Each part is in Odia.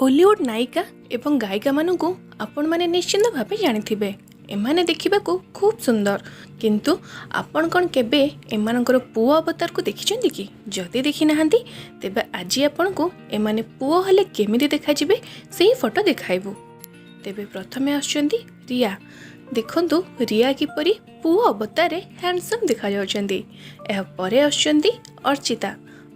ଓଲିଉଡ଼ ନାୟିକା ଏବଂ ଗାୟିକାମାନଙ୍କୁ ଆପଣମାନେ ନିଶ୍ଚିନ୍ତ ଭାବେ ଜାଣିଥିବେ। ଏମାନେ ଦେଖିବାକୁ ଖୁବ୍ ସୁନ୍ଦର, କିନ୍ତୁ ଆପଣ କ'ଣ କେବେ ଏମାନଙ୍କର ପୁଅ ଅବତାରକୁ ଦେଖିଛନ୍ତି କି? ଯଦି ଦେଖିନାହାନ୍ତି, ତେବେ ଆଜି ଆପଣଙ୍କୁ ଏମାନେ ପୁଅ ହେଲେ କେମିତି ଦେଖାଯିବେ, ସେହି ଫଟୋ ଦେଖାଇବୁ। ତେବେ ପ୍ରଥମେ ଆସୁଛନ୍ତି ରିୟା। ଦେଖନ୍ତୁ, ରିୟା କିପରି ପୁଅ ଅବତାରରେ ହ୍ୟାଣ୍ଡସମ୍ ଦେଖାଯାଉଛନ୍ତି। ଏହା ପରେ ଆସୁଛନ୍ତି ଅର୍ଚ୍ଚିତା।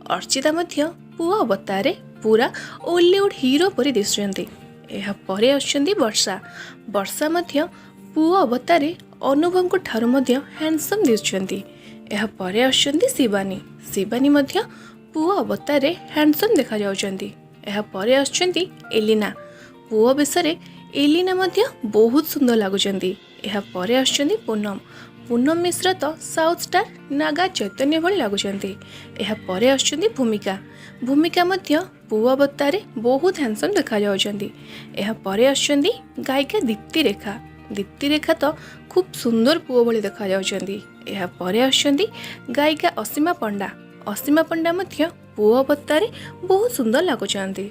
ଅର୍ଚ୍ଚିତା ମଧ୍ୟ ପୁଅ ଅବତାରରେ ପୁରା ଓଲିଉଡ଼ ହିରୋ ପରି ଦିଶୁଛନ୍ତି। ଏହା ପରେ ଆସୁଛନ୍ତି ବର୍ଷା। ବର୍ଷା ମଧ୍ୟ ପୁଅ ଅବତାରରେ ଅନୁଭବଙ୍କ ଠାରୁ ମଧ୍ୟ ହ୍ୟାଣ୍ଡସମ୍ ଦିଶୁଛନ୍ତି। ଏହା ପରେ ଆସୁଛନ୍ତି ଶିବାନୀ। ଶିବାନୀ ମଧ୍ୟ ପୁଅ ଅବତାରରେ ହ୍ୟାଣ୍ଡସମ୍ ଦେଖାଯାଉଛନ୍ତି। ଏହା ପରେ ଆସୁଛନ୍ତି ଏଲିନା। ପୁଅ ବେଶରେ ଏଲିନା ମଧ୍ୟ ବହୁତ ସୁନ୍ଦର ଲାଗୁଛନ୍ତି। ଏହା ପରେ ଆସୁଛନ୍ତି ପୁନମ। ପୁନମ ମିଶ୍ର ତ ସାଉଥ୍ ଷ୍ଟାର ନାଗା ଚୈତନ୍ୟ ଭଳି ଲାଗୁଛନ୍ତି। ଏହା ପରେ ଆସୁଛନ୍ତି ଭୂମିକା। ଭୂମିକା ମଧ୍ୟ ପୁଅ ଅବତାରରେ ବହୁତ ହ୍ୟାଣ୍ଡସମ୍ ଦେଖାଯାଉଛନ୍ତି। ଏହା ପରେ ଆସୁଛନ୍ତି ଗାୟିକା ଦୀପ୍ତିରେଖା। ଦୀପ୍ତିରେଖା ତ ଖୁବ୍ ସୁନ୍ଦର ପୁଅ ଭଳି ଦେଖାଯାଉଛନ୍ତି। ଏହା ପରେ ଆସୁଛନ୍ତି ଗାୟିକା ଅସୀମା ପଣ୍ଡା। ଅସୀମା ପଣ୍ଡା ମଧ୍ୟ ପୁଅ ଅବତାରରେ ବହୁତ ସୁନ୍ଦର ଲାଗୁଛନ୍ତି।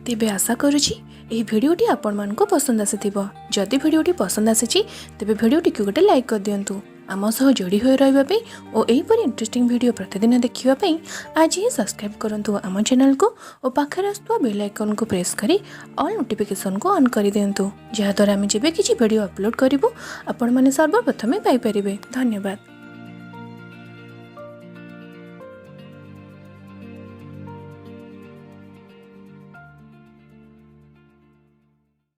ତେବେ ଆଶା କରୁଛି, ଏହି ଭିଡ଼ିଓଟି ଆପଣମାନଙ୍କୁ ପସନ୍ଦ ଆସିଥିବ। ଯଦି ଭିଡ଼ିଓଟି ପସନ୍ଦ ଆସିଛି, ତେବେ ଭିଡ଼ିଓଟିକୁ ଗୋଟେ ଲାଇକ୍ କରିଦିଅନ୍ତୁ। ଆମ ସହ ଯୋଡ଼ି ହୋଇ ରହିବା ପାଇଁ ଓ ଏହିପରି ଇଣ୍ଟରେଷ୍ଟିଂ ଭିଡ଼ିଓ ପ୍ରତିଦିନ ଦେଖିବା ପାଇଁ ଆଜି ହିଁ ସବସ୍କ୍ରାଇବ୍ କରନ୍ତୁ ଆମ ଚ୍ୟାନେଲକୁ ଓ ପାଖରେ ଆସୁଥିବା ବେଲ୍ ଆଇକନ୍କୁ ପ୍ରେସ୍ କରି ଅଲ୍ ନୋଟିଫିକେସନ୍କୁ ଅନ୍ କରିଦିଅନ୍ତୁ, ଯାହାଦ୍ୱାରା ଆମେ ଯେବେ କିଛି ଭିଡ଼ିଓ ଅପଲୋଡ଼ କରିବୁ, ଆପଣମାନେ ସର୍ବପ୍ରଥମେ ପାଇପାରିବେ। ଧନ୍ୟବାଦ।